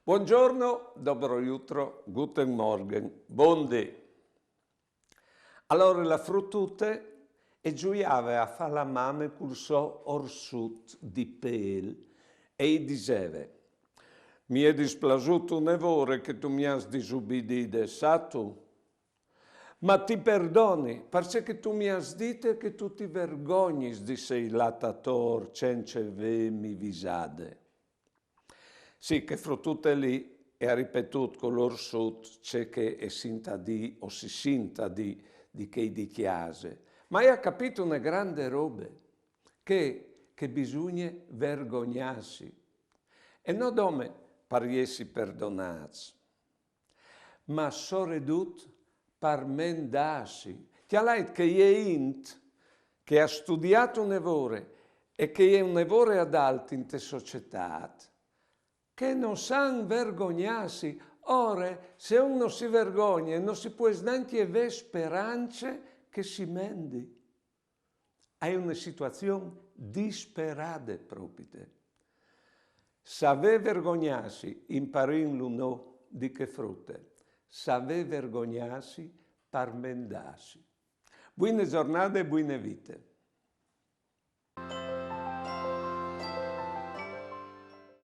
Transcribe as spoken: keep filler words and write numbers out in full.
Buongiorno, dobro jutro, guten Morgen, bon dì. Alore la frutute e zuiave a fâ la mame cul so orsut di pêl e i diseve: «Mi è displasût une vore che tu mi âs disubidide, sâstu? Ma ti perdoni, parcè che tu mi âs dite che tu ti vergognis di sei lât ator cence vêmi visade.» Sì, chê frutute li e à ripetût cul orsut ce che e sint a dî o si sint a dî di chei di cjase, ma e à capît une grande robe, che, che bisugne vergognâsi. E no dome par jessi perdonâts, ma soredut par mendâsi. Cjalait che e je int che e à studiât une vore e che e je une vore adalt inte societât, che no san vergognâsi. Ore, se un no si vergogne, no si pues nancje vê sperance che si mendi. E je une situazion disperade propite. Savê vergognâsi, imparìnlu nô di chê frute, savê vergognâsi par mendâsi. Buine zornade e buine vite.